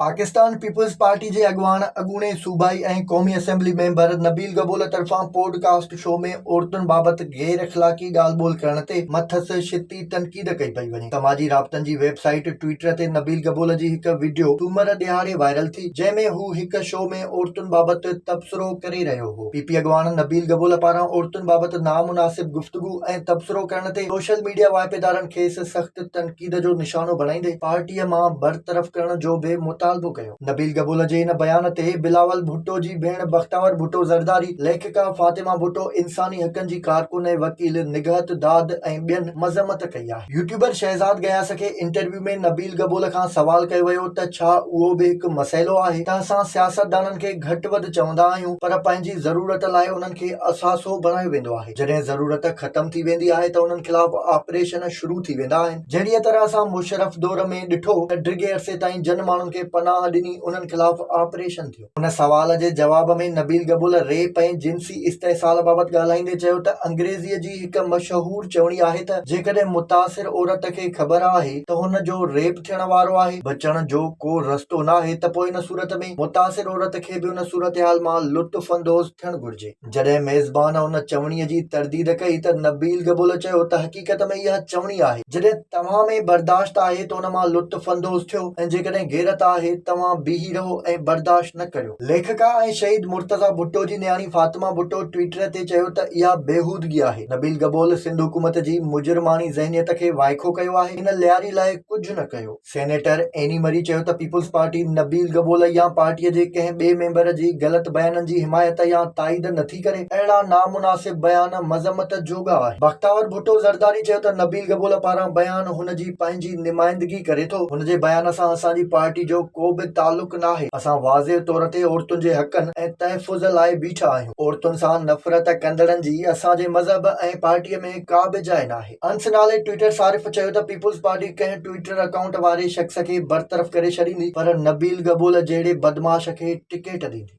Pakistan peoples party جي اڳواڻ اڳوڻي صوبائي ۽ قومي اسيمبلي ميمبر نبيل گبول طرفان پوڊ ڪاسٽ شو ۾ عورتن بابت غير اخلاقي ڳالهه ٻولهه ڪرڻ تي مٿس شدتي تنقيد ڪئي پئي وڃي. سماجي رابطن جي ويب سائيٽ ٽوئٽر تي نبيل گبول جي هڪ وڊيو سومر ڏهاڙي وائرل ٿي، جنهن ۾ هو هڪ شو ۾ عورتن بابت تبصرو ڪري رهيو هو. پي پي اڳواڻ نبيل گبول پاران عورتن بابت نامناسب گفتگو ۽ تبصرو ڪرڻ تي سوشل ميڊيا واهپيدارن کيس سخت تنقيد جو نشانو بڻائيندي پارٽيء مان برطرف ڪرڻ جو به مطالبو ڪيو. نبيل گبول جي ان بيان تي بلاول ڀٽو جي ڀيڻ بختاور ڀٽو زرداري، ليکڪا فاطمه ڀٽو، انساني حقن جي ڪارڪن ۽ وڪيل نگهت داد ۽ ٻين مذمت ڪئي آهي. يوٽيوبر شهزاد غياث کي انٽرويو ۾ نبيل گبول کان سوال ڪيو ويو ته ڇا اهو به هڪ مسئلو آهي ته اسان سياستدانن کي گهٽ وڌ چوندا آهيون پر پنهنجي ضرورت لاء انهن کي اثاثو بڻايو ويندو آهي. جڏهن ضرورت ختم ٿي ويندي آهي ته انهن خلاف آپريشن شروع ٿي ويندا آهن. جهڙيء طرح اسان مشرف دور ۾ ڏٺو ته ڊگهي عرصي تائين جن ماڻهن کي پناهه ڏني انهن خلاف آپريشن ٿيو. ان سوال جي جواب ۾ نبيل گبول ريپ ۽ جنسي استحصال بابت ڳالهائيندي چيو ته انگريزيء جي هڪ مشهور چوڻي آهي ته جيڪڏهن متاثر عورت کي خبر آهي ته هن جو ريپ ٿيڻ وارو آهي، بچڻ جو ڪو رستو ناهي ته پوء ان صورت ۾ متاثر عورت کي به ان صورتحال مان لطف اندوز ٿيڻ گهرجي. جڏهن ميزبان ان چوڻيء جي ترديد ڪئي ته نبيل گبول چيو ته حقيقت ۾ اها چوڻي آهي، جڏهن توهان ۾ برداشت آهي ته ان مان لطف اندوز ٿيو ۽ جيڪڏهن غيرت آهي توهان بيهي رهو ۽ برداشت نه ڪريو. ليکڪا ۽ شهيد مرتضيٰ ڀٽو جي نياڻي فاطمه ڀٽو ٽوئٽر تي چيو ته اها بيهودگي آهي، نبيل گبول سنڌ حڪومت جي مجرماڻي ذهنيت کي وائکو ڪيو آهي، هن لياري لاء ڪجهه نه ڪيو. سينيٽر ايني مري چيو ته پيپلز پارٽي نبيل گبول يا پارٽي جي ڪنهن ٻئي ميمبر جي غلط بيانن جي حمايت يا تائيد نٿي ڪري، اهڙا نامناسب بيان مذمت جوڳا آهن. بختاور ڀٽو زرداري چيو ته نبيل گبول پاران بيان هن جي پنهنجي نمائندگي ڪري ٿو، هن جي بيان سان اسان جي پارٽي جو ڪو به تعلق ناهي، اسان واضح طور تي عورتن جي حقن ۽ تحفظ لاء بيٺا آهيون، عورتن سان نفرت ڪندڙن جي اسان جي مذهب ۽ پارٽي ۾ ڪا به جاء ناهي. انس نالي ٽوئٽر صارف چيو ته پيپلز پارٽي ڪنهن ٽوئٽر اڪائونٽ واري شخص کي برطرف ڪري ڇڏيندي پر نبيل گبول جهڙي بدمعاش کي ٽڪيٽ ڏيندي.